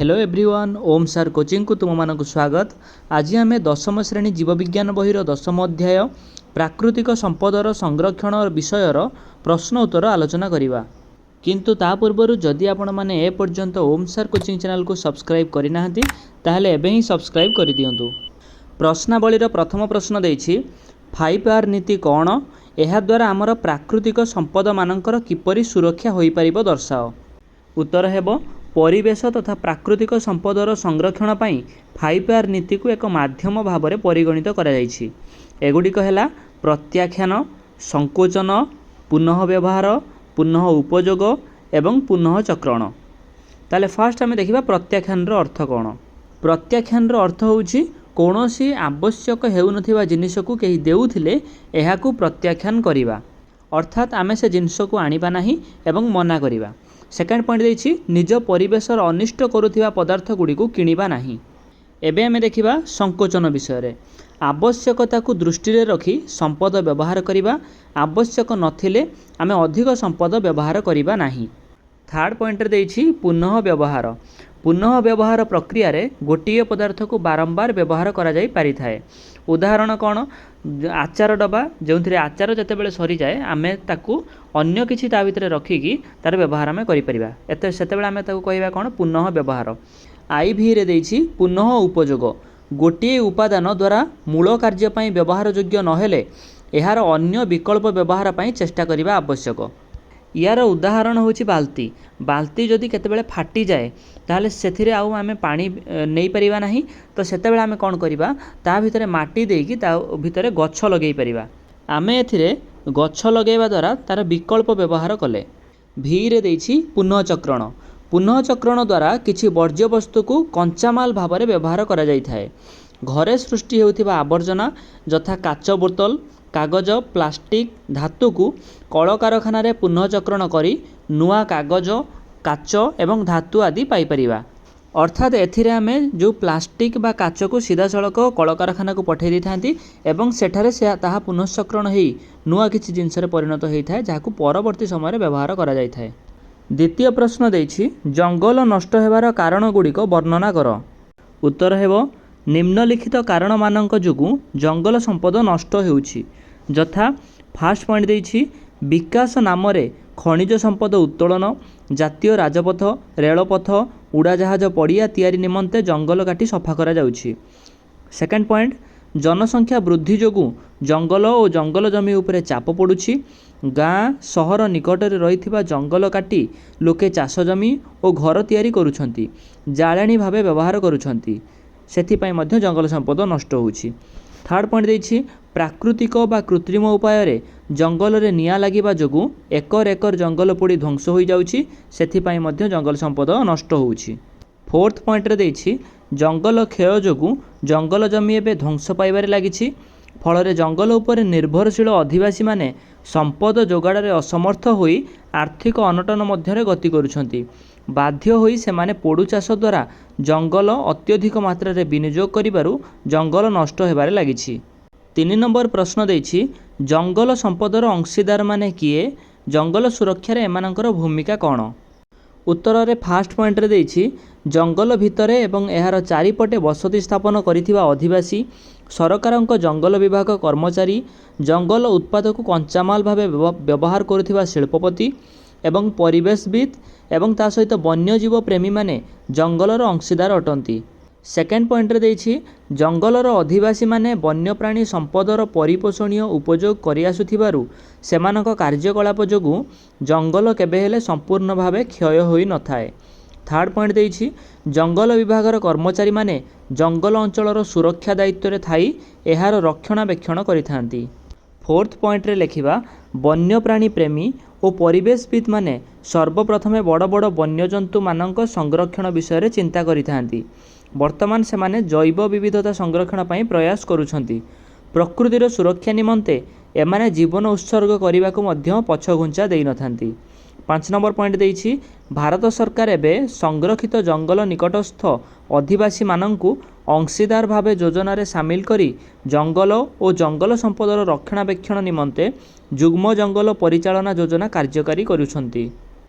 Hello everyone, Om sir କୋଚିଂକୁ ତୁମମାନଙ୍କୁ ସ୍ୱାଗତ। ଆଜି ଆମେ ଦଶମ ଶ୍ରେଣୀ ଜୀବବିଜ୍ଞାନ ବହିର ଦଶମ ଅଧ୍ୟାୟ ପ୍ରାକୃତିକ ସମ୍ପଦର ସଂରକ୍ଷଣ ବିଷୟର ପ୍ରଶ୍ନ ଉତ୍ତର ଆଲୋଚନା କରିବା। କିନ୍ତୁ ତା ପୂର୍ବରୁ ଯଦି ଆପଣମାନେ ଏପର୍ଯ୍ୟନ୍ତ ଓମ୍ ସାର୍ କୋଚିଂ ଚ୍ୟାନେଲକୁ ସବସ୍କ୍ରାଇବ୍ କରିନାହାନ୍ତି, ତାହେଲେ ଏବେ ହିଁ ସବସ୍କ୍ରାଇବ୍ କରିଦିଅନ୍ତୁ। ପ୍ରଶ୍ନାବଳୀର ପ୍ରଥମ ପ୍ରଶ୍ନ ଦେଇଛି, ଫାଇଭ୍ ଆର୍ ନୀତି କ'ଣ? ଏହାଦ୍ୱାରା ଆମର ପ୍ରାକୃତିକ ସମ୍ପଦମାନଙ୍କର କିପରି ସୁରକ୍ଷା ହୋଇପାରିବ ଦର୍ଶାଅ। ଉତ୍ତର ହେବ, ପରିବେଶ ତଥା ପ୍ରାକୃତିକ ସମ୍ପଦର ସଂରକ୍ଷଣ ପାଇଁ ଫାଇଭ୍ ଆର୍ ନୀତିକୁ ଏକ ମାଧ୍ୟମ ଭାବରେ ପରିଗଣିତ କରାଯାଇଛି। ଏଗୁଡ଼ିକ ହେଲା ପ୍ରତ୍ୟାଖ୍ୟାନ, ସଂକୋଚନ, ପୁନଃ ବ୍ୟବହାର, ପୁନଃ ଉପଯୋଗ ଏବଂ ପୁନଃଚକ୍ରଣ। ତାହେଲେ ଫାଷ୍ଟ ଆମେ ଦେଖିବା ପ୍ରତ୍ୟାଖ୍ୟାନର ଅର୍ଥ କ'ଣ। ପ୍ରତ୍ୟାଖ୍ୟାନର ଅର୍ଥ ହେଉଛି କୌଣସି ଆବଶ୍ୟକ ହେଉନଥିବା ଜିନିଷକୁ କେହି ଦେଉଥିଲେ ଏହାକୁ ପ୍ରତ୍ୟାଖ୍ୟାନ କରିବା, ଅର୍ଥାତ୍ ଆମେ ସେ ଜିନିଷକୁ ଆଣିବା ନାହିଁ ଏବଂ ମନା କରିବା। ସେକେଣ୍ଡ ପଏଣ୍ଟ ଦେଇଛି, ନିଜ ପରିବେଶର ଅନିଷ୍ଟ କରୁଥିବା ପଦାର୍ଥ ଗୁଡ଼ିକୁ କିଣିବା ନାହିଁ। ଏବେ ଆମେ ଦେଖିବା ସଂକୋଚନ ବିଷୟରେ। ଆବଶ୍ୟକତାକୁ ଦୃଷ୍ଟିରେ ରଖି ସମ୍ପଦ ବ୍ୟବହାର କରିବା, ଆବଶ୍ୟକ ନଥିଲେ ଆମେ ଅଧିକ ସମ୍ପଦ ବ୍ୟବହାର କରିବା ନାହିଁ। ଥାର୍ଡ଼ ପଏଣ୍ଟରେ ଦେଇଛି ପୁନଃ ବ୍ୟବହାର। ପୁନଃ ବ୍ୟବହାର ପ୍ରକ୍ରିୟାରେ ଗୋଟିଏ ପଦାର୍ଥକୁ ବାରମ୍ବାର ବ୍ୟବହାର କରାଯାଇ ପାରିଥାଏ। ଉଦାହରଣ କ'ଣ? ଆଚାର ଡବା, ଯେଉଁଥିରେ ଆଚାର ଯେତେବେଳେ ସରିଯାଏ ଆମେ ତାକୁ ଅନ୍ୟ କିଛି ତା ଭିତରେ ରଖିକି ତାର ବ୍ୟବହାର ଆମେ କରିପାରିବା। ଏତେ ସେତେବେଳେ ଆମେ ତାକୁ କହିବା କ'ଣ? ପୁନଃ ବ୍ୟବହାର। ଆଇଭିରେ ଦେଇଛି ପୁନଃ ଉପଯୋଗ। ଗୋଟିଏ ଉପାଦାନ ଦ୍ୱାରା ମୂଳ କାର୍ଯ୍ୟ ପାଇଁ ବ୍ୟବହାର ଯୋଗ୍ୟ ନହେଲେ ଏହାର ଅନ୍ୟ ବିକଳ୍ପ ବ୍ୟବହାର ପାଇଁ ଚେଷ୍ଟା କରିବା ଆବଶ୍ୟକ। ୟାର ଉଦାହରଣ ହେଉଛି ବାଲ୍ତି। ବାଲ୍ତି ଯଦି କେତେବେଳେ ଫାଟିଯାଏ, ତାହେଲେ ସେଥିରେ ଆଉ ଆମେ ପାଣି ନେଇପାରିବା ନାହିଁ। ତ ସେତେବେଳେ ଆମେ କ'ଣ କରିବା? ତା ଭିତରେ ମାଟି ଦେଇକି ତା ଭିତରେ ଗଛ ଲଗାଇ ପାରିବା। ଆମେ ଏଥିରେ ଗଛ ଲଗାଇବା ଦ୍ୱାରା ତାର ବିକଳ୍ପ ବ୍ୟବହାର କଲେ। ଭିରେ ଦେଇଛି ପୁନଃଚକ୍ରଣ। ପୁନଃଚକ୍ରଣ ଦ୍ୱାରା କିଛି ବର୍ଜ୍ୟବସ୍ତୁକୁ କଞ୍ଚାମାଲ ଭାବରେ ବ୍ୟବହାର କରାଯାଇଥାଏ। ଘରେ ସୃଷ୍ଟି ହେଉଥିବା ଆବର୍ଜନା ଯଥା କାଚ ବୋତଲ, କାଗଜ, ପ୍ଲାଷ୍ଟିକ୍, ଧାତୁକୁ କଳକାରଖାନାରେ ପୁନଃଚକ୍ରଣ କରି ନୂଆ କାଗଜ, କାଚ ଏବଂ ଧାତୁ ଆଦି ପାଇପାରିବା। ଅର୍ଥାତ୍ ଏଥିରେ ଆମେ ଯେଉଁ ପ୍ଲାଷ୍ଟିକ୍ ବା କାଚକୁ ସିଧାସଳଖ କଳକାରଖାନାକୁ ପଠାଇ ଦେଇଥାନ୍ତି ଏବଂ ସେଠାରେ ସେ ତାହା ପୁନଃଚକ୍ରଣ ହେଇ ନୂଆ କିଛି ଜିନିଷରେ ପରିଣତ ହୋଇଥାଏ, ଯାହାକୁ ପରବର୍ତ୍ତୀ ସମୟରେ ବ୍ୟବହାର କରାଯାଇଥାଏ। ଦ୍ୱିତୀୟ ପ୍ରଶ୍ନ ଦେଇଛି, ଜଙ୍ଗଲ ନଷ୍ଟ ହେବାର କାରଣ ଗୁଡ଼ିକ ବର୍ଣ୍ଣନା କର। ଉତ୍ତର ହେବ, ନିମ୍ନଲିଖିତ କାରଣମାନଙ୍କ ଯୋଗୁଁ ଜଙ୍ଗଲ ସମ୍ପଦ ନଷ୍ଟ ହେଉଛି। ଯଥା ଫାଷ୍ଟ ପଏଣ୍ଟ ଦେଇଛି, ବିକାଶ ନାମରେ ଖଣିଜ ସମ୍ପଦ ଉତ୍ତୋଳନ, ଜାତୀୟ ରାଜପଥ, ରେଳପଥ, ଉଡ଼ାଜାହାଜ ପଡ଼ିଆ ତିଆରି ନିମନ୍ତେ ଜଙ୍ଗଲ କାଟି ସଫା କରାଯାଉଛି। ସେକେଣ୍ଡ ପଏଣ୍ଟ, ଜନସଂଖ୍ୟା ବୃଦ୍ଧି ଯୋଗୁଁ ଜଙ୍ଗଲ ଓ ଜଙ୍ଗଲ ଜମି ଉପରେ ଚାପ ପଡ଼ୁଛି। ଗାଁ ସହର ନିକଟରେ ରହିଥିବା ଜଙ୍ଗଲ କାଟି ଲୋକେ ଚାଷ ଜମି ଓ ଘର ତିଆରି କରୁଛନ୍ତି, ଜାଳେଣୀ ଭାବେ ବ୍ୟବହାର କରୁଛନ୍ତି, ସେଥିପାଇଁ ମଧ୍ୟ ଜଙ୍ଗଲ ସମ୍ପଦ ନଷ୍ଟ ହେଉଛି। ଥାର୍ଡ଼ ପଏଣ୍ଟ ଦେଇଛି, ପ୍ରାକୃତିକ ବା କୃତ୍ରିମ ଉପାୟରେ ଜଙ୍ଗଲରେ ନିଆଁ ଲାଗିବା ଯୋଗୁଁ ଏକର ଏକର ଜଙ୍ଗଲ ପୋଡ଼ି ଧ୍ୱଂସ ହୋଇଯାଉଛି, ସେଥିପାଇଁ ମଧ୍ୟ ଜଙ୍ଗଲ ସମ୍ପଦ ନଷ୍ଟ ହେଉଛି। ଫୋର୍ଥ ପଏଣ୍ଟରେ ଦେଇଛି, ଜଙ୍ଗଲ କ୍ଷୟ ଯୋଗୁଁ ଜଙ୍ଗଲ ଜମି ଏବେ ଧ୍ୱଂସ ପାଇବାରେ ଲାଗିଛି। ଫଳରେ ଜଙ୍ଗଲ ଉପରେ ନିର୍ଭରଶୀଳ ଅଧିବାସୀମାନେ ସମ୍ପଦ ଯୋଗାଡ଼ରେ ଅସମର୍ଥ ହୋଇ ଆର୍ଥିକ ଅନଟନ ମଧ୍ୟରେ ଗତି କରୁଛନ୍ତି। ବାଧ୍ୟ ହୋଇ ସେମାନେ ପୋଡ଼ୁ ଚାଷ ଦ୍ୱାରା ଜଙ୍ଗଲ ଅତ୍ୟଧିକ ମାତ୍ରାରେ ବିନିଯୋଗ କରିବାରୁ ଜଙ୍ଗଲ ନଷ୍ଟ ହେବାରେ ଲାଗିଛି। 3 ନମ୍ବର ପ୍ରଶ୍ନ ଦେଇଛି, ଜଙ୍ଗଲ ସମ୍ପଦର ଅଂଶୀଦାରମାନେ କିଏ? ଜଙ୍ଗଲ ସୁରକ୍ଷାରେ ଏମାନଙ୍କର ଭୂମିକା କ'ଣ? ଉତ୍ତରରେ ଫାଷ୍ଟ ପଏଣ୍ଟରେ ଦେଇଛି, ଜଙ୍ଗଲ ଭିତରେ ଏବଂ ଏହାର ଚାରିପଟେ ବସତି ସ୍ଥାପନ କରିଥିବା ଅଧିବାସୀ, ସରକାରଙ୍କ ଜଙ୍ଗଲ ବିଭାଗ କର୍ମଚାରୀ, ଜଙ୍ଗଲ ଉତ୍ପାଦକୁ କଞ୍ଚାମାଲ ଭାବେ ବ୍ୟବହାର କରୁଥିବା ଶିଳ୍ପପତି ଏବଂ ପରିବେଶବିତ୍ ଏବଂ ତା ସହିତ ବନ୍ୟଜୀବ ପ୍ରେମୀମାନେ ଜଙ୍ଗଲର ଅଂଶୀଦାର ଅଟନ୍ତି। ସେକେଣ୍ଡ ପଏଣ୍ଟରେ ଦେଇଛି, ଜଙ୍ଗଲର ଅଧିବାସୀମାନେ ବନ୍ୟପ୍ରାଣୀ ସମ୍ପଦର ପରିପୋଷଣୀୟ ଉପଯୋଗ କରିଆସୁଥିବାରୁ ସେମାନଙ୍କ କାର୍ଯ୍ୟକଳାପ ଯୋଗୁଁ ଜଙ୍ଗଲ କେବେ ହେଲେ ସମ୍ପୂର୍ଣ୍ଣ ଭାବେ କ୍ଷୟ ହୋଇନଥାଏ। ଥାର୍ଡ଼ ପଏଣ୍ଟ ଦେଇଛି, ଜଙ୍ଗଲ ବିଭାଗର କର୍ମଚାରୀମାନେ ଜଙ୍ଗଲ ଅଞ୍ଚଳର ସୁରକ୍ଷା ଦାୟିତ୍ୱରେ ଥାଇ ଏହାର ରକ୍ଷଣାବେକ୍ଷଣ କରିଥାନ୍ତି। ଫୋର୍ଥ ପଏଣ୍ଟରେ ଲେଖିବା, ବନ୍ୟପ୍ରାଣୀ ପ୍ରେମୀ ଓ ପରିବେଶବିତ୍ମାନେ ସର୍ବପ୍ରଥମେ ବଡ଼ ବଡ଼ ବନ୍ୟଜନ୍ତୁମାନଙ୍କ ସଂରକ୍ଷଣ ବିଷୟରେ ଚିନ୍ତା କରିଥାନ୍ତି। ବର୍ତ୍ତମାନ ସେମାନେ ଜୈବ ବିବିଧତା ସଂରକ୍ଷଣ ପାଇଁ ପ୍ରୟାସ କରୁଛନ୍ତି। ପ୍ରକୃତିର ସୁରକ୍ଷା ନିମନ୍ତେ ଏମାନେ ଜୀବନ ଉତ୍ସର୍ଗ କରିବାକୁ ମଧ୍ୟ ପଛଘୁଞ୍ଚା ଦେଇନଥାନ୍ତି। 5 ନମ୍ବର ପଏଣ୍ଟ ଦେଇଛି, ଭାରତ ସରକାର ଏବେ ସଂରକ୍ଷିତ ଜଙ୍ଗଲ ନିକଟସ୍ଥ ଅଧିବାସୀମାନଙ୍କୁ ଅଂଶୀଦାର ଭାବେ ଯୋଜନାରେ ସାମିଲ କରି ଜଙ୍ଗଲ ଓ ଜଙ୍ଗଲ ସମ୍ପଦର ରକ୍ଷଣାବେକ୍ଷଣ ନିମନ୍ତେ ଯୁଗ୍ମ ଜଙ୍ଗଲ ପରିଚାଳନା ଯୋଜନା କାର୍ଯ୍ୟକାରୀ କରୁଛନ୍ତି।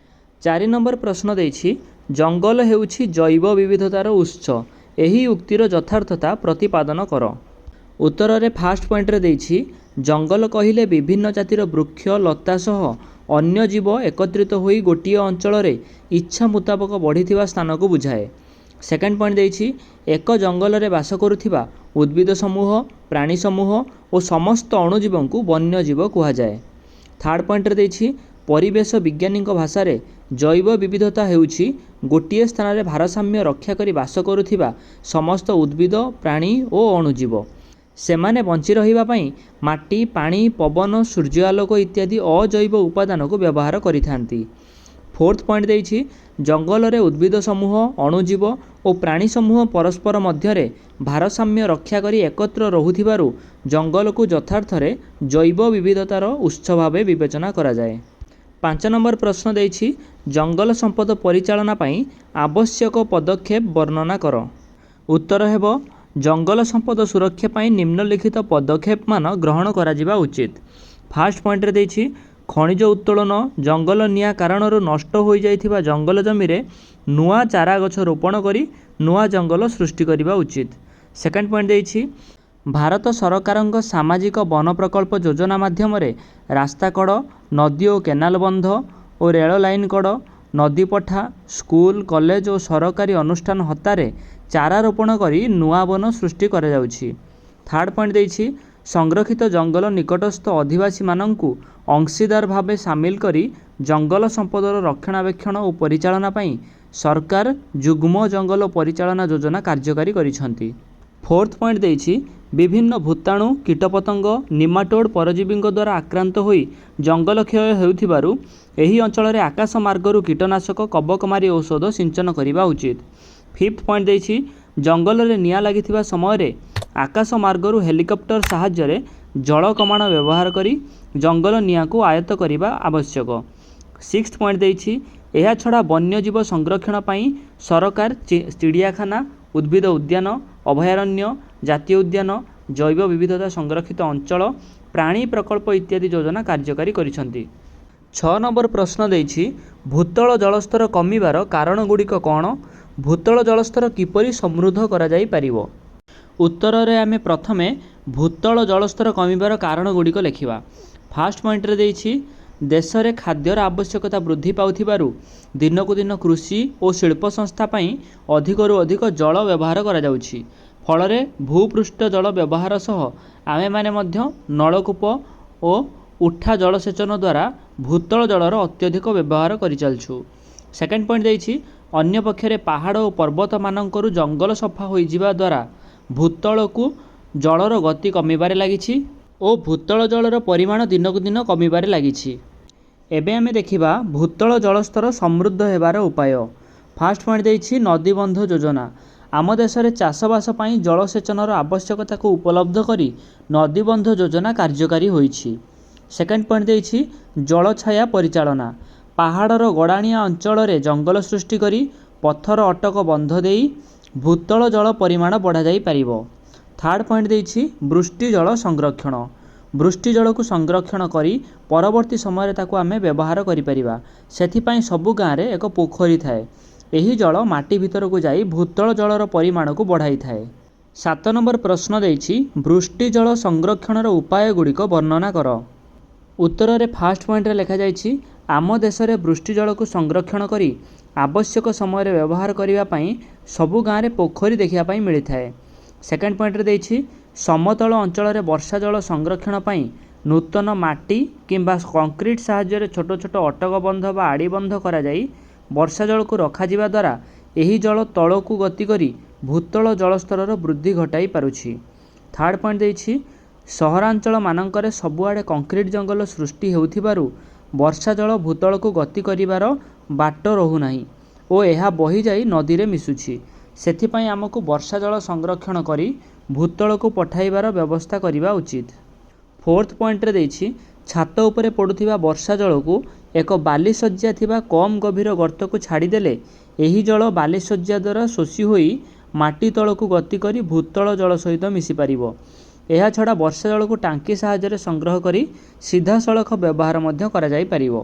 4 ନମ୍ବର ପ୍ରଶ୍ନ ଦେଇଛି, ଜଙ୍ଗଲ ହେଉଛି ଜୈବ ବିବିଧତାର ଉତ୍ସ, ଏହି ଉକ୍ତିର ଯଥାର୍ଥତା ପ୍ରତିପାଦନ କର। ଉତ୍ତରରେ ଫାଷ୍ଟ ପଏଣ୍ଟରେ ଦେଇଛି, ଜଙ୍ଗଲ କହିଲେ ବିଭିନ୍ନ ଜାତିର ବୃକ୍ଷ ଲତା ସହ ଅନ୍ୟ ଜୀବ ଏକତ୍ରିତ ହୋଇ ଗୋଟିଏ ଅଞ୍ଚଳରେ ଇଚ୍ଛା ମୁତାବକ ବଢ଼ିଥିବା ସ୍ଥାନକୁ ବୁଝାଏ। ସେକେଣ୍ଡ ପଏଣ୍ଟ ଦେଇଛି, ଏକ ଜଙ୍ଗଲରେ ବାସ କରୁଥିବା ଉଦ୍ଭିଦ ସମୂହ, ପ୍ରାଣୀ ସମୂହ ଓ ସମସ୍ତ ଅଣୁଜୀବଙ୍କୁ ବନ୍ୟଜୀବ କୁହାଯାଏ। ଥାର୍ଡ଼ ପଏଣ୍ଟରେ ଦେଇଛି, ପରିବେଶ ବିଜ୍ଞାନୀଙ୍କ ଭାଷାରେ ଜୈବ ବିବିଧତା ହେଉଛି ଗୋଟିଏ ସ୍ଥାନରେ ଭାରସାମ୍ୟ ରକ୍ଷା କରି ବାସ କରୁଥିବା ସମସ୍ତ ଉଦ୍ଭିଦ, ପ୍ରାଣୀ ଓ ଅଣୁଜୀବ। ସେମାନେ ବଞ୍ଚି ରହିବା ପାଇଁ ମାଟି, ପାଣି, ପବନ, ସୂର୍ଯ୍ୟ ଆଲୋକ ଇତ୍ୟାଦି ଅଜୈବ ଉପାଦାନକୁ ବ୍ୟବହାର କରିଥାନ୍ତି। ଫୋର୍ଥ ପଏଣ୍ଟ ଦେଇଛି, ଜଙ୍ଗଲରେ ଉଦ୍ଭିଦ ସମୂହ, ଅଣୁଜୀବ ଓ ପ୍ରାଣୀ ସମୂହ ପରସ୍ପର ମଧ୍ୟରେ ଭାରସାମ୍ୟ ରକ୍ଷା କରି ଏକତ୍ର ରହୁଥିବାରୁ ଜଙ୍ଗଲକୁ ଯଥାର୍ଥରେ ଜୈବ ବିବିଧତାର ଉତ୍ସ ଭାବେ ବିବେଚନା କରାଯାଏ। 5 ନମ୍ବର ପ୍ରଶ୍ନ ଦେଇଛି, ଜଙ୍ଗଲ ସମ୍ପଦ ପରିଚାଳନା ପାଇଁ ଆବଶ୍ୟକ ପଦକ୍ଷେପ ବର୍ଣ୍ଣନା କର। ଉତ୍ତର ହେବ, ଜଙ୍ଗଲ ସମ୍ପଦ ସୁରକ୍ଷା ପାଇଁ ନିମ୍ନଲିଖିତ ପଦକ୍ଷେପମାନ ଗ୍ରହଣ କରାଯିବା ଉଚିତ। ଫାଷ୍ଟ ପଏଣ୍ଟରେ ଦେଇଛି, ଖଣିଜ ଉତ୍ତୋଳନ, ଜଙ୍ଗଲ ନିଆଁ କାରଣରୁ ନଷ୍ଟ ହୋଇଯାଇଥିବା ଜଙ୍ଗଲ ଜମିରେ ନୂଆ ଚାରା ଗଛ ରୋପଣ କରି ନୂଆ ଜଙ୍ଗଲ ସୃଷ୍ଟି କରିବା ଉଚିତ। ସେକେଣ୍ଡ ପଏଣ୍ଟ ଦେଇଛି, ଭାରତ ସରକାରଙ୍କ ସାମାଜିକ ବନ ପ୍ରକଳ୍ପ ଯୋଜନା ମାଧ୍ୟମରେ ରାସ୍ତାକଡ଼, ନଦୀ ଓ କେନାଲ ବନ୍ଧ ଓ ରେଳ ଲାଇନ କଡ଼, ନଦୀ ପଠା, ସ୍କୁଲ, କଲେଜ ଓ ସରକାରୀ ଅନୁଷ୍ଠାନ ହତାରେ ଚାରା ରୋପଣ କରି ନୂଆ ବନ ସୃଷ୍ଟି କରାଯାଉଛି। ଥାର୍ଡ଼ ପଏଣ୍ଟ ଦେଇଛି, ସଂରକ୍ଷିତ ଜଙ୍ଗଲ ନିକଟସ୍ଥ ଅଧିବାସୀମାନଙ୍କୁ ଅଂଶୀଦାର ଭାବେ ସାମିଲ କରି ଜଙ୍ଗଲ ସମ୍ପଦର ରକ୍ଷଣାବେକ୍ଷଣ ଓ ପରିଚାଳନା ପାଇଁ ସରକାର ଯୁଗ୍ମ ଜଙ୍ଗଲ ପରିଚାଳନା ଯୋଜନା କାର୍ଯ୍ୟକାରୀ କରିଛନ୍ତି। ଫୋର୍ଥ ପଏଣ୍ଟ ଦେଇଛି, ବିଭିନ୍ନ ଭୂତାଣୁ, କୀଟପତଙ୍ଗ, ନିମାଟୋଡ଼ ପରଜୀବୀଙ୍କ ଦ୍ୱାରା ଆକ୍ରାନ୍ତ ହୋଇ ଜଙ୍ଗଲ କ୍ଷୟ ହେଉଥିବାରୁ ଏହି ଅଞ୍ଚଳରେ ଆକାଶ ମାର୍ଗରୁ କୀଟନାଶକ, କବକମାରୀ ଔଷଧ ସିଞ୍ଚନ କରିବା ଉଚିତ। ଫିଫ୍ଥ ପଏଣ୍ଟ ଦେଇଛି, ଜଙ୍ଗଲରେ ନିଆଁ ଲାଗିଥିବା ସମୟରେ ଆକାଶ ମାର୍ଗରୁ ହେଲିକପ୍ଟର ସାହାଯ୍ୟରେ ଜଳ କମାଣ ବ୍ୟବହାର କରି ଜଙ୍ଗଲ ନିଆଁକୁ ଆୟତ୍ତ କରିବା ଆବଶ୍ୟକ। ସିକ୍ସଥ ପଏଣ୍ଟ ଦେଇଛି, ଏହାଛଡ଼ା ବନ୍ୟଜୀବ ସଂରକ୍ଷଣ ପାଇଁ ସରକାର ଚିଡ଼ିଆଖାନା, ଉଦ୍ଭିଦ ଉଦ୍ୟାନ, ଅଭୟାରଣ୍ୟ, ଜାତୀୟ ଉଦ୍ୟାନ, ଜୈବ ବିବିଧତା ସଂରକ୍ଷିତ ଅଞ୍ଚଳ, ପ୍ରାଣୀ ପ୍ରକଳ୍ପ ଇତ୍ୟାଦି ଯୋଜନା କାର୍ଯ୍ୟକାରୀ କରିଛନ୍ତି। 6 ନମ୍ବର ପ୍ରଶ୍ନ ଦେଇଛି, ଭୂତଳ ଜଳସ୍ତର କମିବାର କାରଣଗୁଡ଼ିକ କ'ଣ? ଭୂତଳ ଜଳସ୍ତର କିପରି ସମୃଦ୍ଧ କରାଯାଇପାରିବ? ଉତ୍ତରରେ ଆମେ ପ୍ରଥମେ ଭୂତଳ ଜଳସ୍ତର କମିବାର କାରଣଗୁଡ଼ିକ ଲେଖିବା। ଫାଷ୍ଟ ପଏଣ୍ଟରେ ଦେଇଛି, ଦେଶରେ ଖାଦ୍ୟର ଆବଶ୍ୟକତା ବୃଦ୍ଧି ପାଉଥିବାରୁ ଦିନକୁ ଦିନ କୃଷି ଓ ଶିଳ୍ପ ସଂସ୍ଥା ପାଇଁ ଅଧିକରୁ ଅଧିକ ଜଳ ବ୍ୟବହାର କରାଯାଉଛି। ଫଳରେ ଭୂପୃଷ୍ଠ ଜଳ ବ୍ୟବହାର ସହ ଆମେମାନେ ମଧ୍ୟ ନଳକୂପ ଓ ଉଠା ଜଳସେଚନ ଦ୍ୱାରା ଭୂତଳ ଜଳର ଅତ୍ୟଧିକ ବ୍ୟବହାର କରିଚାଲିଛୁ। ସେକେଣ୍ଡ ପଏଣ୍ଟ ଦେଇଛି, ଅନ୍ୟପକ୍ଷରେ ପାହାଡ଼ ଓ ପର୍ବତମାନଙ୍କରୁ ଜଙ୍ଗଲ ସଫା ହୋଇଯିବା ଦ୍ୱାରା ଭୂତଳକୁ ଜଳର ଗତି କମିବାରେ ଲାଗିଛି ଓ ଭୂତଳ ଜଳର ପରିମାଣ ଦିନକୁ ଦିନ କମିବାରେ ଲାଗିଛି। ଏବେ ଆମେ ଦେଖିବା ଭୂତଳ ଜଳସ୍ତର ସମୃଦ୍ଧ ହେବାର ଉପାୟ। ଫାଷ୍ଟ ପଏଣ୍ଟ ଦେଇଛି, ନଦୀବନ୍ଧ ଯୋଜନା। ଆମ ଦେଶରେ ଚାଷବାସ ପାଇଁ ଜଳସେଚନର ଆବଶ୍ୟକତାକୁ ଉପଲବ୍ଧ କରି ନଦୀବନ୍ଧ ଯୋଜନା କାର୍ଯ୍ୟକାରୀ ହୋଇଛି। ସେକେଣ୍ଡ ପଏଣ୍ଟ ଦେଇଛି, ଜଳଛାୟା ପରିଚାଳନା। ପାହାଡ଼ର ଗଡ଼ାଣିଆ ଅଞ୍ଚଳରେ ଜଙ୍ଗଲ ସୃଷ୍ଟି କରି ପଥର ଅଟକ ବନ୍ଧ ଦେଇ ଭୂତଳ ଜଳ ପରିମାଣ ବଢ଼ାଯାଇପାରିବ। ଥାର୍ଡ଼ ପଏଣ୍ଟ ଦେଇଛି, ବୃଷ୍ଟି ଜଳ ସଂରକ୍ଷଣ। ବୃଷ୍ଟି ଜଳକୁ ସଂରକ୍ଷଣ କରି ପରବର୍ତ୍ତୀ ସମୟରେ ତାକୁ ଆମେ ବ୍ୟବହାର କରିପାରିବା। ସେଥିପାଇଁ ସବୁ ଗାଁରେ ଏକ ପୋଖରୀ ଥାଏ। ଏହି ଜଳ ମାଟି ଭିତରକୁ ଯାଇ ଭୂତଳ ଜଳର ପରିମାଣକୁ ବଢ଼ାଇଥାଏ। 7 ନମ୍ବର ପ୍ରଶ୍ନ ଦେଇଛି, ବୃଷ୍ଟି ଜଳ ସଂରକ୍ଷଣର ଉପାୟଗୁଡ଼ିକ ବର୍ଣ୍ଣନା କର। ଉତ୍ତରରେ ଫାଷ୍ଟ ପଏଣ୍ଟରେ ଲେଖାଯାଇଛି, ଆମ ଦେଶରେ ବୃଷ୍ଟି ଜଳକୁ ସଂରକ୍ଷଣ କରି ଆବଶ୍ୟକ ସମୟରେ ବ୍ୟବହାର କରିବା ପାଇଁ ସବୁ ଗାଁରେ ପୋଖରୀ ଦେଖିବା ପାଇଁ ମିଳିଥାଏ। ସେକେଣ୍ଡ ପଏଣ୍ଟରେ ଦେଇଛି, ସମତଳ ଅଞ୍ଚଳରେ ବର୍ଷା ଜଳ ସଂରକ୍ଷଣ ପାଇଁ ନୂତନ ମାଟି କିମ୍ବା କଂକ୍ରିଟ ସାହାଯ୍ୟରେ ଛୋଟ ଛୋଟ ଅଟକ ବନ୍ଧ ବା ଆଡ଼ିବନ୍ଧ କରାଯାଇ ବର୍ଷା ଜଳକୁ ରଖାଯିବା ଦ୍ୱାରା ଏହି ଜଳ ତଳକୁ ଗତି କରି ଭୂତଳ ଜଳସ୍ତରର ବୃଦ୍ଧି ଘଟାଇ ପାରୁଛି। ଥାର୍ଡ଼ ପଏଣ୍ଟ ଦେଇଛି, ସହରାଞ୍ଚଳମାନଙ୍କରେ ସବୁଆଡ଼େ କଂକ୍ରିଟ ଜଙ୍ଗଲ ସୃଷ୍ଟି ହେଉଥିବାରୁ ବର୍ଷା ଜଳ ଭୂତଳକୁ ଗତି କରିବାର ବାଟ ରହୁନାହିଁ ଓ ଏହା ବହିଯାଇ ନଦୀରେ ମିଶୁଛି। ସେଥିପାଇଁ ଆମକୁ ବର୍ଷା ଜଳ ସଂରକ୍ଷଣ କରି ଭୂତଳକୁ ପଠାଇବାର ବ୍ୟବସ୍ଥା କରିବା ଉଚିତ। ଫୋର୍ଥ ପଏଣ୍ଟରେ ଦେଇଛି, ଛାତ ଉପରେ ପଡ଼ୁଥିବା ବର୍ଷା ଜଳକୁ ଏକ ବାଲିଶଯ୍ୟା ଥିବା କମ୍ ଗଭୀର ଗର୍ତ୍ତକୁ ଛାଡ଼ିଦେଲେ ଏହି ଜଳ ବାଲିଶଯ୍ୟା ଦ୍ୱାରା ଶୋଷି ହୋଇ ମାଟି ତଳକୁ ଗତି କରି ଭୂତଳ ଜଳ ସହିତ ମିଶିପାରିବ। ଏହାଛଡ଼ା ବର୍ଷା ଜଳକୁ ଟାଙ୍କି ସାହାଯ୍ୟରେ ସଂଗ୍ରହ କରି ସିଧାସଳଖ ବ୍ୟବହାର ମଧ୍ୟ କରାଯାଇପାରିବ।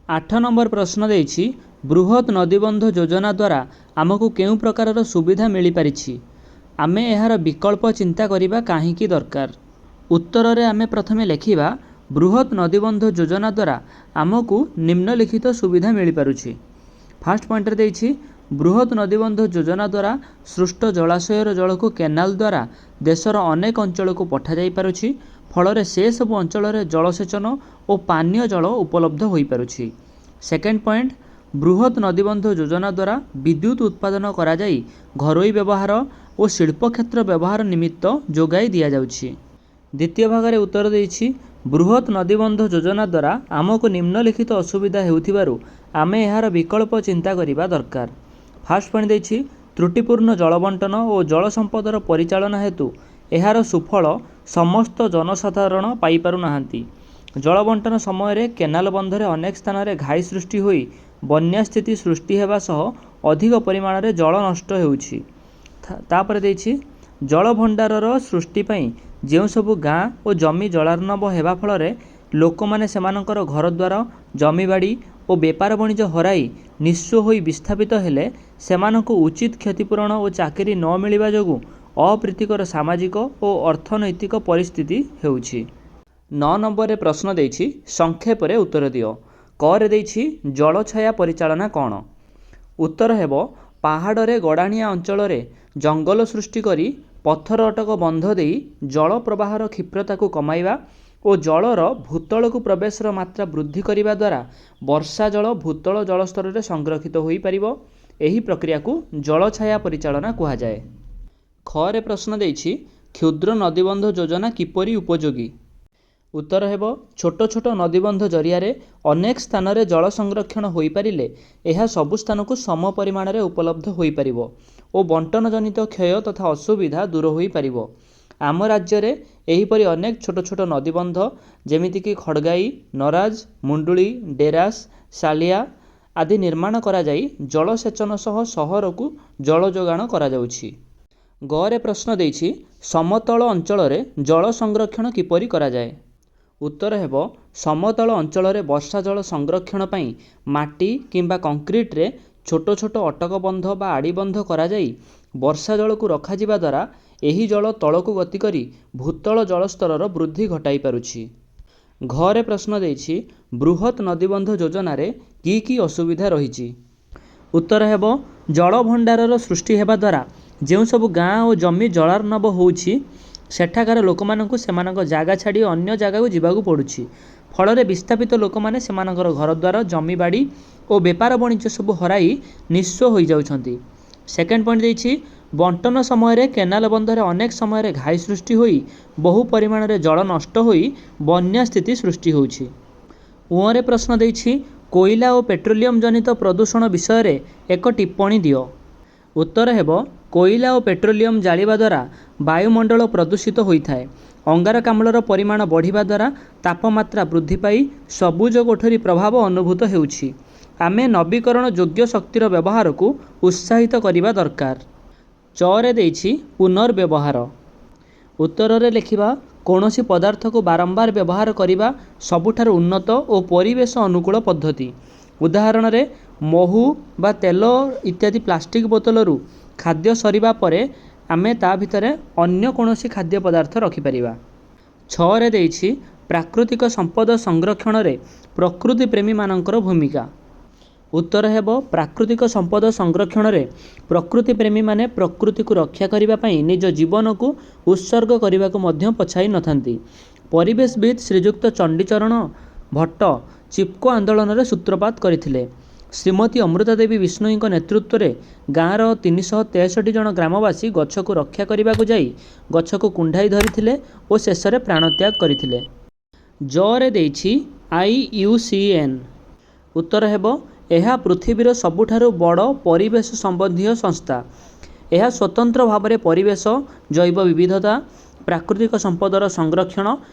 8 ନମ୍ବର ପ୍ରଶ୍ନ ଦେଇଛି, ବୃହତ୍ ନଦୀବନ୍ଧ ଯୋଜନା ଦ୍ୱାରା ଆମକୁ କେଉଁ ପ୍ରକାରର ସୁବିଧା ମିଳିପାରିଛି? ଆମେ ଏହାର ବିକଳ୍ପ ଚିନ୍ତା କରିବା କାହିଁକି ଦରକାର? ଉତ୍ତରରେ ଆମେ ପ୍ରଥମେ ଲେଖିବା, ବୃହତ୍ ନଦୀବନ୍ଧ ଯୋଜନା ଦ୍ୱାରା ଆମକୁ ନିମ୍ନଲିଖିତ ସୁବିଧା ମିଳିପାରୁଛି। ଫାର୍ଷ୍ଟ ପଏଣ୍ଟରେ ଦେଇଛି, ବୃହତ୍ ନଦୀବନ୍ଧ ଯୋଜନା ଦ୍ୱାରା ସୃଷ୍ଟ ଜଳାଶୟର ଜଳକୁ କେନାଲ ଦ୍ୱାରା ଦେଶର ଅନେକ ଅଞ୍ଚଳକୁ ପଠାଯାଇପାରୁଛି। ଫଳରେ ସେସବୁ ଅଞ୍ଚଳରେ ଜଳସେଚନ ଓ ପାନୀୟ ଜଳ ଉପଲବ୍ଧ ହୋଇପାରୁଛି। ସେକେଣ୍ଡ ପଏଣ୍ଟ, ବୃହତ୍ ନଦୀବନ୍ଧ ଯୋଜନା ଦ୍ୱାରା ବିଦ୍ୟୁତ୍ ଉତ୍ପାଦନ କରାଯାଇ ଘରୋଇ ବ୍ୟବହାର ଓ ଶିଳ୍ପକ୍ଷେତ୍ର ବ୍ୟବହାର ନିମିତ୍ତ ଯୋଗାଇ ଦିଆଯାଉଛି। ଦ୍ୱିତୀୟ ଭାଗରେ ଉତ୍ତର ଦେଇଛି, ବୃହତ୍ ନଦୀବନ୍ଧ ଯୋଜନା ଦ୍ୱାରା ଆମକୁ ନିମ୍ନଲିଖିତ ଅସୁବିଧା ହେଉଥିବାରୁ ଆମେ ଏହାର ବିକଳ୍ପ ଚିନ୍ତା କରିବା ଦରକାର। ଫାର୍ଷ୍ଟ ପଏଣ୍ଟ ଦେଇଛି, ତ୍ରୁଟିପୂର୍ଣ୍ଣ ଜଳବଣ୍ଟନ ଓ ଜଳ ସମ୍ପଦର ପରିଚାଳନା ହେତୁ ଏହାର ସୁଫଳ ସମସ୍ତ ଜନସାଧାରଣ ପାଇପାରୁନାହାନ୍ତି। ଜଳବଣ୍ଟନ ସମୟରେ କେନାଲ ବନ୍ଧରେ ଅନେକ ସ୍ଥାନରେ ଘାଇ ସୃଷ୍ଟି ହୋଇ ବନ୍ୟା ସ୍ଥିତି ସୃଷ୍ଟି ହେବା ସହ ଅଧିକ ପରିମାଣରେ ଜଳ ନଷ୍ଟ ହେଉଛି। ତାପରେ ଦେଇଛି, ଜଳଭଣ୍ଡାରର ସୃଷ୍ଟି ପାଇଁ ଯେଉଁସବୁ ଗାଁ ଓ ଜମି ଜଳାର୍ଣ୍ଣବ ହେବା ଫଳରେ ଲୋକମାନେ ସେମାନଙ୍କର ଘରଦ୍ୱାର, ଜମିବାଡ଼ି ଓ ବେପାର ବଣିଜ ହରାଇ ନିଃସ୍ୱ ହୋଇ ବିସ୍ଥାପିତ ହେଲେ, ସେମାନଙ୍କୁ ଉଚିତ କ୍ଷତିପୂରଣ ଓ ଚାକିରି ନ ମିଳିବା ଯୋଗୁଁ ଅପ୍ରୀତିକର ସାମାଜିକ ଓ ଅର୍ଥନୈତିକ ପରିସ୍ଥିତି ହେଉଛି। 9 ନମ୍ବରରେ ପ୍ରଶ୍ନ ଦେଇଛି, ସଂକ୍ଷେପରେ ଉତ୍ତର ଦିଅ। କରେ ଦେଇଛି, ଜଳଛାୟା ପରିଚାଳନା କ'ଣ? ଉତ୍ତର ହେବ, ପାହାଡ଼ରେ ଗଡ଼ାଣିଆ ଅଞ୍ଚଳରେ ଜଙ୍ଗଲ ସୃଷ୍ଟି କରି ପଥର ଅଟକ ବନ୍ଧ ଦେଇ ଜଳ ପ୍ରବାହର କ୍ଷିପ୍ରତାକୁ କମାଇବା ଓ ଜଳର ଭୂତଳକୁ ପ୍ରବେଶର ମାତ୍ରା ବୃଦ୍ଧି କରିବା ଦ୍ୱାରା ବର୍ଷା ଜଳ ଭୂତଳ ଜଳସ୍ତରରେ ସଂରକ୍ଷିତ ହୋଇପାରିବ। ଏହି ପ୍ରକ୍ରିୟାକୁ ଜଳଛାୟା ପରିଚାଳନା କୁହାଯାଏ। ଖରେ ପ୍ରଶ୍ନ ଦେଇଛି, କ୍ଷୁଦ୍ର ନଦୀବନ୍ଧ ଯୋଜନା କିପରି ଉପଯୋଗୀ? ଉତ୍ତର ହେବ, ଛୋଟ ଛୋଟ ନଦୀବନ୍ଧ ଜରିଆରେ ଅନେକ ସ୍ଥାନରେ ଜଳ ସଂରକ୍ଷଣ ହୋଇପାରିଲେ ଏହା ସବୁ ସ୍ଥାନକୁ ସମ ପରିମାଣରେ ଉପଲବ୍ଧ ହୋଇପାରିବ ଓ ବଣ୍ଟନଜନିତ କ୍ଷୟ ତଥା ଅସୁବିଧା ଦୂର ହୋଇପାରିବ। ଆମ ରାଜ୍ୟରେ ଏହିପରି ଅନେକ ଛୋଟ ଛୋଟ ନଦୀବନ୍ଧ, ଯେମିତିକି ଖଡ଼ଗାଇ, ନରାଜ, ମୁଣ୍ଡୁଳି, ଡେରାସ, ସାଲିଆ ଆଦି ନିର୍ମାଣ କରାଯାଇ ଜଳସେଚନ ସହ ସହରକୁ ଜଳ ଯୋଗାଣ କରାଯାଉଛି। ଗରେ ପ୍ରଶ୍ନ ଦେଇଛି, ସମତଳ ଅଞ୍ଚଳରେ ଜଳ ସଂରକ୍ଷଣ କିପରି କରାଯାଏ? ଉତ୍ତର ହେବ, ସମତଳ ଅଞ୍ଚଳରେ ବର୍ଷା ଜଳ ସଂରକ୍ଷଣ ପାଇଁ ମାଟି କିମ୍ବା କଂକ୍ରିଟରେ ଛୋଟ ଛୋଟ ଅଟକ ବନ୍ଧ ବା ଆଡ଼ିବନ୍ଧ କରାଯାଇ ବର୍ଷା ଜଳକୁ ରଖାଯିବା ଦ୍ୱାରା ଏହି ଜଳ ତଳକୁ ଗତି କରି ଭୂତଳ ଜଳସ୍ତରର ବୃଦ୍ଧି ଘଟାଇ ପାରୁଛି। ଘରେ ପ୍ରଶ୍ନ ଦେଇଛି, ବୃହତ୍ ନଦୀବନ୍ଧ ଯୋଜନାରେ କି କି ଅସୁବିଧା ରହିଛି? ଉତ୍ତର ହେବ, ଜଳଭଣ୍ଡାରର ସୃଷ୍ଟି ହେବା ଦ୍ୱାରା ଯେଉଁସବୁ ଗାଁ ଓ ଜମି ଜଳାର୍ଣ୍ଣବ ହେଉଛି, ସେଠାକାର ଲୋକମାନଙ୍କୁ ସେମାନଙ୍କ ଜାଗା ଛାଡ଼ି ଅନ୍ୟ ଜାଗାକୁ ଯିବାକୁ ପଡ଼ୁଛି। ଫଳରେ ବିସ୍ଥାପିତ ଲୋକମାନେ ସେମାନଙ୍କର ଘରଦ୍ୱାର, ଜମିବାଡ଼ି ଓ ବେପାର ବଣିଜ ସବୁ ହରାଇ ନିଃସ୍ୱ ହୋଇଯାଉଛନ୍ତି। ସେକେଣ୍ଡ ପଏଣ୍ଟ ଦେଇଛି, ବଣ୍ଟନ ସମୟରେ କେନାଲ ବନ୍ଧରେ ଅନେକ ସମୟରେ ଘାଇ ସୃଷ୍ଟି ହୋଇ ବହୁ ପରିମାଣରେ ଜଳ ନଷ୍ଟ ହୋଇ ବନ୍ୟା ସ୍ଥିତି ସୃଷ୍ଟି ହେଉଛି। ଉଅଁରେ ପ୍ରଶ୍ନ ଦେଇଛି, କୋଇଲା ଓ ପେଟ୍ରୋଲିୟମ ଜନିତ ପ୍ରଦୂଷଣ ବିଷୟରେ ଏକ ଟିପ୍ପଣୀ ଦିଅ। ଉତ୍ତର ହେବ, କୋଇଲା ଓ ପେଟ୍ରୋଲିୟମ ଜାଳିବା ଦ୍ୱାରା ବାୟୁମଣ୍ଡଳ ପ୍ରଦୂଷିତ ହୋଇଥାଏ। ଅଙ୍ଗାରକାମ୍ଳର ପରିମାଣ ବଢ଼ିବା ଦ୍ୱାରା ତାପମାତ୍ରା ବୃଦ୍ଧି ପାଇ ସବୁଜ କୋଠରୀ ପ୍ରଭାବ ଅନୁଭୂତ ହେଉଛି। ଆମେ ନବୀକରଣ ଯୋଗ୍ୟ ଶକ୍ତିର ବ୍ୟବହାରକୁ ଉତ୍ସାହିତ କରିବା ଦରକାର। ଚରେ ଦେଇଛି, ପୁନର୍ବ୍ୟବହାର। ଉତ୍ତରରେ ଲେଖିବା, କୌଣସି ପଦାର୍ଥକୁ ବାରମ୍ବାର ବ୍ୟବହାର କରିବା ସବୁଠାରୁ ଉନ୍ନତ ଓ ପରିବେଶ ଅନୁକୂଳ ପଦ୍ଧତି। ଉଦାହରଣରେ ମହୁ ବା ତେଲ ଇତ୍ୟାଦି ପ୍ଲାଷ୍ଟିକ୍ ବୋତଲରୁ ଖାଦ୍ୟ ସରିବା ପରେ ଆମେ ତା ଭିତରେ ଅନ୍ୟ କୌଣସି ଖାଦ୍ୟ ପଦାର୍ଥ ରଖିପାରିବା। 6ରେ ଦେଇଛି, ପ୍ରାକୃତିକ ସମ୍ପଦ ସଂରକ୍ଷଣରେ ପ୍ରକୃତି ପ୍ରେମୀମାନଙ୍କର ଭୂମିକା। ଉତ୍ତର ହେବ, ପ୍ରାକୃତିକ ସମ୍ପଦ ସଂରକ୍ଷଣରେ ପ୍ରକୃତି ପ୍ରେମୀମାନେ ପ୍ରକୃତିକୁ ରକ୍ଷା କରିବା ପାଇଁ ନିଜ ଜୀବନକୁ ଉତ୍ସର୍ଗ କରିବାକୁ ମଧ୍ୟ ପଛାଇ ନଥାନ୍ତି। ପରିବେଶବିତ୍ ଶ୍ରୀଯୁକ୍ତ ଚଣ୍ଡୀଚରଣ ଭଟ୍ଟ ଚିପକୋ ଆନ୍ଦୋଳନର ସୂତ୍ରପାତ କରିଥିଲେ। ଶ୍ରୀମତୀ ଅମୃତା ଦେବୀ ବିଷ୍ଣୋଇଙ୍କ ନେତୃତ୍ୱରେ ଗାଁର 363 ଜଣ ଗ୍ରାମବାସୀ ଗଛକୁ ରକ୍ଷା କରିବାକୁ ଯାଇ ଗଛକୁ କୁଣ୍ଢାଇ ଧରିଥିଲେ ଓ ଶେଷରେ ପ୍ରାଣତ୍ୟାଗ କରିଥିଲେ। ଜରେ ଦେଇଛି, IUCN। ଉତ୍ତର ହେବ, ଏହା ପୃଥିବୀର ସବୁଠାରୁ ବଡ଼ ପରିବେଶ ସମ୍ବନ୍ଧୀୟ ସଂସ୍ଥା। ଏହା ସ୍ୱତନ୍ତ୍ର ଭାବରେ ପରିବେଶ, ଜୈବ ବିବିଧତା, ପ୍ରାକୃତିକ ସମ୍ପଦର ସଂରକ୍ଷଣ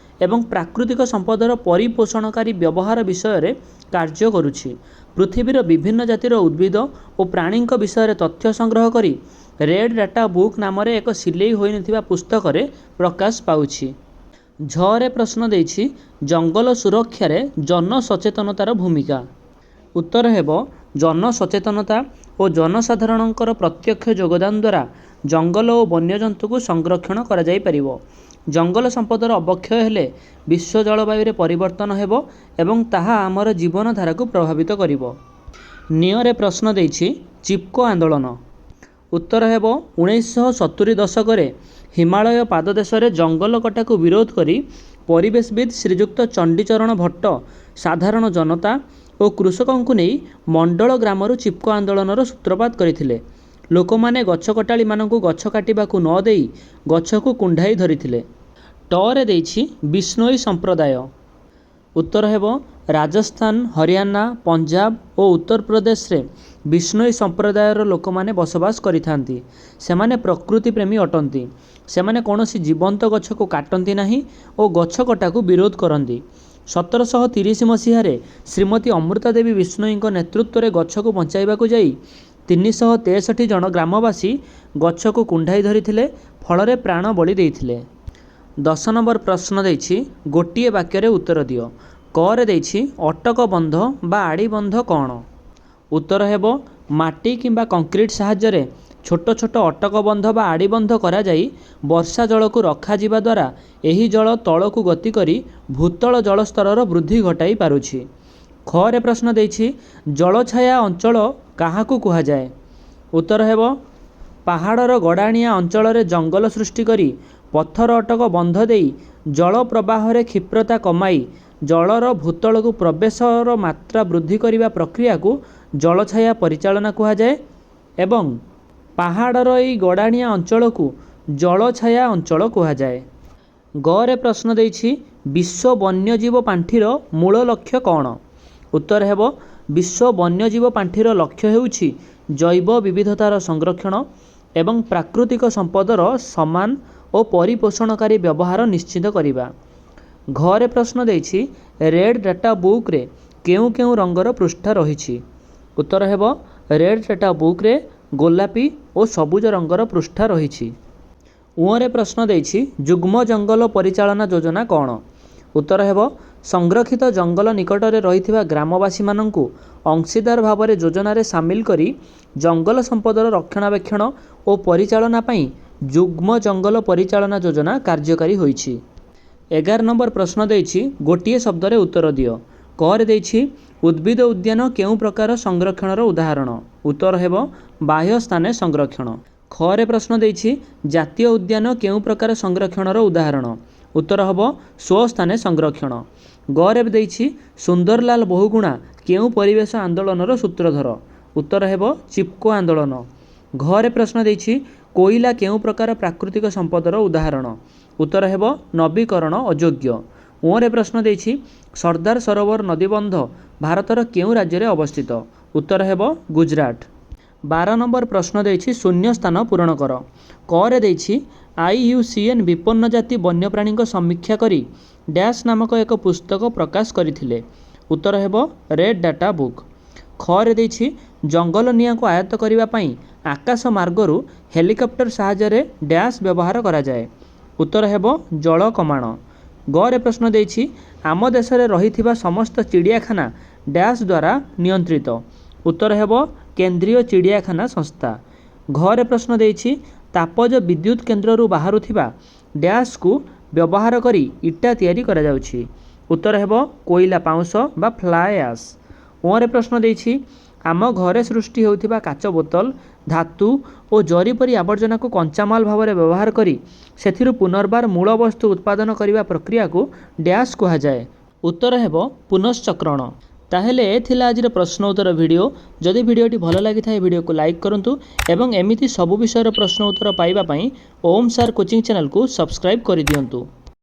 ଏବଂ ପ୍ରାକୃତିକ ସମ୍ପଦର ପରିପୋଷଣକାରୀ ବ୍ୟବହାର ବିଷୟରେ କାର୍ଯ୍ୟ କରୁଛି। ପୃଥିବୀର ବିଭିନ୍ନ ଜାତିର ଉଦ୍ଭିଦ ଓ ପ୍ରାଣୀଙ୍କ ବିଷୟରେ ତଥ୍ୟ ସଂଗ୍ରହ କରି ରେଡ୍ ଡାଟା ବୁକ୍ ନାମରେ ଏକ ସିଲେଇ ହୋଇନଥିବା ପୁସ୍ତକରେ ପ୍ରକାଶ ପାଉଛି। ଝରେ ପ୍ରଶ୍ନ ଦେଇଛି, ଜଙ୍ଗଲ ସୁରକ୍ଷାରେ ଜନସଚେତନତାର ଭୂମିକା। ଉତ୍ତର ହେବ, ଜନସଚେତନତା ଓ ଜନସାଧାରଣଙ୍କର ପ୍ରତ୍ୟକ୍ଷ ଯୋଗଦାନ ଦ୍ୱାରା ଜଙ୍ଗଲ ଓ ବନ୍ୟଜନ୍ତୁକୁ ସଂରକ୍ଷଣ କରାଯାଇପାରିବ। ଜଙ୍ଗଲ ସମ୍ପଦର ଅବକ୍ଷୟ ହେଲେ ବିଶ୍ୱ ଜଳବାୟୁରେ ପରିବର୍ତ୍ତନ ହେବ ଏବଂ ତାହା ଆମର ଜୀବନଧାରାକୁ ପ୍ରଭାବିତ କରିବ। ନିୟରେ ପ୍ରଶ୍ନ ଦେଇଛି, ଚିପକୋ ଆନ୍ଦୋଳନ। ଉତ୍ତର ହେବ, 1970 ଦଶକରେ ହିମାଳୟ ପାଦଦେଶରେ ଜଙ୍ଗଲ କଟାକୁ ବିରୋଧ କରି ପରିବେଶବିତ୍ ଶ୍ରୀଯୁକ୍ତ ଚଣ୍ଡୀଚରଣ ଭଟ୍ଟ ସାଧାରଣ ଜନତା ଓ କୃଷକଙ୍କୁ ନେଇ ମଣ୍ଡଳ ଗ୍ରାମରୁ ଚିପକୋ ଆନ୍ଦୋଳନର ସୂତ୍ରପାତ କରିଥିଲେ। ଲୋକମାନେ ଗଛକଟାଳିମାନଙ୍କୁ ଗଛ କାଟିବାକୁ ନ ଦେଇ ଗଛକୁ କୁଣ୍ଢାଇ ଧରିଥିଲେ। ଟରେ ଦେଇଛି, ବିଷ୍ଣୋଇ ସମ୍ପ୍ରଦାୟ। ଉତ୍ତର ହେବ, ରାଜସ୍ଥାନ, ହରିୟାଣା, ପଞ୍ଜାବ ଓ ଉତ୍ତରପ୍ରଦେଶରେ ବିଷ୍ଣୋଇ ସମ୍ପ୍ରଦାୟର ଲୋକମାନେ ବସବାସ କରିଥାନ୍ତି। ସେମାନେ ପ୍ରକୃତି ପ୍ରେମୀ ଅଟନ୍ତି। ସେମାନେ କୌଣସି ଜୀବନ୍ତ ଗଛକୁ କାଟନ୍ତି ନାହିଁ ଓ ଗଛ କଟାକୁ ବିରୋଧ କରନ୍ତି। 1730 ମସିହାରେ ଶ୍ରୀମତୀ ଅମୃତା ଦେବୀ ବିଷ୍ଣୋଇଙ୍କ ନେତୃତ୍ୱରେ ଗଛକୁ ବଞ୍ଚାଇବାକୁ ଯାଇ 363 ଜଣ ଗ୍ରାମବାସୀ ଗଛକୁ କୁଣ୍ଢାଇ ଧରିଥିଲେ, ଫଳରେ ପ୍ରାଣବଳି ଦେଇଥିଲେ। 10 ନମ୍ବର ପ୍ରଶ୍ନ ଦେଇଛି, ଗୋଟିଏ ବାକ୍ୟରେ ଉତ୍ତର ଦିଅ। କରେ ଦେଇଛି, ଅଟକ ବନ୍ଧ ବା ଆଡ଼ିବନ୍ଧ କ'ଣ? ଉତ୍ତର ହେବ, ମାଟି କିମ୍ବା କଂକ୍ରିଟ ସାହାଯ୍ୟରେ ଛୋଟ ଛୋଟ ଅଟକ ବନ୍ଧ ବା ଆଡ଼ିବନ୍ଧ କରାଯାଇ ବର୍ଷା ଜଳକୁ ରଖାଯିବା ଦ୍ୱାରା ଏହି ଜଳ ତଳକୁ ଗତି କରି ଭୂତଳ ଜଳସ୍ତରର ବୃଦ୍ଧି ଘଟାଇ ପାରୁଛି। ଖରେ ପ୍ରଶ୍ନ ଦେଇଛି, ଜଳଛାୟା ଅଞ୍ଚଳ କାହାକୁ କୁହାଯାଏ? ଉତ୍ତର ହେବ, ପାହାଡ଼ର ଗଡ଼ାଣିଆ ଅଞ୍ଚଳରେ ଜଙ୍ଗଲ ସୃଷ୍ଟି କରି ପଥର ଅଟକ ବନ୍ଧ ଦେଇ ଜଳ ପ୍ରବାହରେ କ୍ଷିପ୍ରତା କମାଇ ଜଳର ଭୂତଳକୁ ପ୍ରବେଶର ମାତ୍ରା ବୃଦ୍ଧି କରିବା ପ୍ରକ୍ରିୟାକୁ ଜଳଛାୟା ପରିଚାଳନା କୁହାଯାଏ ଏବଂ ପାହାଡ଼ର ଏହି ଗଡ଼ାଣିଆ ଅଞ୍ଚଳକୁ ଜଳଛାୟା ଅଞ୍ଚଳ କୁହାଯାଏ। ଗରେ ପ୍ରଶ୍ନ ଦେଇଛି, ବିଶ୍ୱ ବନ୍ୟଜୀବ ପାଣ୍ଠିର ମୂଳ ଲକ୍ଷ୍ୟ କ'ଣ? ଉତ୍ତର ହେବ, ବିଶ୍ୱ ବନ୍ୟଜୀବ ପାଣ୍ଠିର ଲକ୍ଷ୍ୟ ହେଉଛି ଜୈବ ବିବିଧତାର ସଂରକ୍ଷଣ ଏବଂ ପ୍ରାକୃତିକ ସମ୍ପଦର ସମାନ ଓ ପରିପୋଷଣକାରୀ ବ୍ୟବହାର ନିଶ୍ଚିତ କରିବା। ଘରେ ପ୍ରଶ୍ନ ଦେଇଛି, ରେଡ୍ ଡାଟା ବୁକ୍ରେ କେଉଁ କେଉଁ ରଙ୍ଗର ପୃଷ୍ଠା ରହିଛି? ଉତ୍ତର ହେବ, ରେଡ୍ ଡାଟା ବୁକ୍ରେ ଗୋଲାପୀ ଓ ସବୁଜ ରଙ୍ଗର ପୃଷ୍ଠା ରହିଛି। ଉଁରେ ପ୍ରଶ୍ନ ଦେଇଛି, ଯୁଗ୍ମ ଜଙ୍ଗଲ ପରିଚାଳନା ଯୋଜନା କ'ଣ? ଉତ୍ତର ହେବ, ସଂରକ୍ଷିତ ଜଙ୍ଗଲ ନିକଟରେ ରହିଥିବା ଗ୍ରାମବାସୀମାନଙ୍କୁ ଅଂଶୀଦାର ଭାବରେ ଯୋଜନାରେ ସାମିଲ କରି ଜଙ୍ଗଲ ସମ୍ପଦର ରକ୍ଷଣାବେକ୍ଷଣ ଓ ପରିଚାଳନା ପାଇଁ ଯୁଗ୍ମ ଜଙ୍ଗଲ ପରିଚାଳନା ଯୋଜନା କାର୍ଯ୍ୟକାରୀ ହୋଇଛି। 11 ନମ୍ବର ପ୍ରଶ୍ନ ଦେଇଛି, ଗୋଟିଏ ଶବ୍ଦରେ ଉତ୍ତର ଦିଅ। କରେ ଦେଇଛି, ଉଦ୍ଭିଦ ଉଦ୍ୟାନ କେଉଁ ପ୍ରକାର ସଂରକ୍ଷଣର ଉଦାହରଣ? ଉତ୍ତର ହେବ, ବାହ୍ୟ ସ୍ଥାନେ ସଂରକ୍ଷଣ। ଖରେ ପ୍ରଶ୍ନ ଦେଇଛି, ଜାତୀୟ ଉଦ୍ୟାନ କେଉଁ ପ୍ରକାର ସଂରକ୍ଷଣର ଉଦାହରଣ? ଉତ୍ତର ହେବ, ସ୍ୱସ୍ଥାନେ ସଂରକ୍ଷଣ। ଗରେ ଦେଇଛି, ସୁନ୍ଦରଲାଲ ବହୁଗୁଣା କେଉଁ ପରିବେଶ ଆନ୍ଦୋଳନର ସୂତ୍ରଧର? ଉତ୍ତର ହେବ, ଚିପକୋ ଆନ୍ଦୋଳନ। ଘରେ ପ୍ରଶ୍ନ ଦେଇଛି, କୋଇଲା କେଉଁ ପ୍ରକାର ପ୍ରାକୃତିକ ସମ୍ପଦର ଉଦାହରଣ? ଉତ୍ତର ହେବ, ନବୀକରଣ ଅଯୋଗ୍ୟ। ଓଁରେ ପ୍ରଶ୍ନ ଦେଇଛି, ସର୍ଦ୍ଦାର ସରୋବର ନଦୀବନ୍ଧ ଭାରତର କେଉଁ ରାଜ୍ୟରେ ଅବସ୍ଥିତ? ଉତ୍ତର ହେବ, ଗୁଜରାଟ। 12 ନମ୍ବର ପ୍ରଶ୍ନ ଦେଇଛି, ଶୂନ୍ୟ ସ୍ଥାନ ପୂରଣ କର। କରେ ଦେଇଛି, ଆଇୟୁସିଏନ୍ ବିପନ୍ନ ଜାତି ବନ୍ୟପ୍ରାଣୀଙ୍କ ସମୀକ୍ଷା କରି ଡ୍ୟାସ୍ ନାମକ ଏକ ପୁସ୍ତକ ପ୍ରକାଶ କରିଥିଲେ। ଉତ୍ତର ହେବ, ରେଡ୍ ଡାଟା ବୁକ୍। ଖରେ ଦେଇଛି, ଜଙ୍ଗଲ ନିଆଁକୁ ଆୟତ୍ତ କରିବା ପାଇଁ ଆକାଶ ମାର୍ଗରୁ ହେଲିକପ୍ଟର ସାହାଯ୍ୟରେ ଡ୍ୟାସ୍ ବ୍ୟବହାର କରାଯାଏ। ଉତ୍ତର ହେବ, ଜଳ କମାଣ। ଗରେ ପ୍ରଶ୍ନ ଦେଇଛି, ଆମ ଦେଶରେ ରହିଥିବା ସମସ୍ତ ଚିଡ଼ିଆଖାନା ଡ୍ୟାସ୍ ଦ୍ୱାରା ନିୟନ୍ତ୍ରିତ। ଉତ୍ତର ହେବ, କେନ୍ଦ୍ରୀୟ ଚିଡ଼ିଆଖାନା ସଂସ୍ଥା। ଘରେ ପ୍ରଶ୍ନ ଦେଇଛି, ତାପଜ ବିଦ୍ୟୁତ କେନ୍ଦ୍ରରୁ ବାହାରୁଥିବା ଡ୍ୟାସ୍କୁ ବ୍ୟବହାର କରି ଇଟା ତିଆରି କରାଯାଉଛି। ଉତ୍ତର ହେବ, କୋଇଲା ପାଉଁଶ ବା ଫ୍ଲାଏ ଆସ୍। ଓଁରେ ପ୍ରଶ୍ନ ଦେଇଛି, ଆମ ଘରେ ସୃଷ୍ଟି ହେଉଥିବା କାଚ ବୋତଲ, ଧାତୁ ଓ ଜରି ପରି ଆବର୍ଜନାକୁ କଞ୍ଚାମାଲ ଭାବରେ ବ୍ୟବହାର କରି ସେଥିରୁ ପୁନର୍ବାର ମୂଳ ବସ୍ତୁ ଉତ୍ପାଦନ କରିବା ପ୍ରକ୍ରିୟାକୁ ଡ୍ୟାସ୍ କୁହାଯାଏ। ଉତ୍ତର ହେବ, ପୁନଶ୍ଚକ୍ରଣ। ତାହେଲେ ଏ ଥିଲା ଆଜିର ପ୍ରଶ୍ନ ଉତ୍ତର ଭିଡ଼ିଓ। ଯଦି ଭିଡ଼ିଓଟି ଭଲ ଲାଗିଥାଏ, ଭିଡ଼ିଓକୁ ଲାଇକ୍ କରନ୍ତୁ ଏବଂ ଏମିତି ସବୁ ବିଷୟର ପ୍ରଶ୍ନ ଉତ୍ତର ପାଇବା ପାଇଁ ଓମ୍ ସାର୍ କୋଚିଂ ଚ୍ୟାନେଲକୁ ସବସ୍କ୍ରାଇବ୍ କରିଦିଅନ୍ତୁ।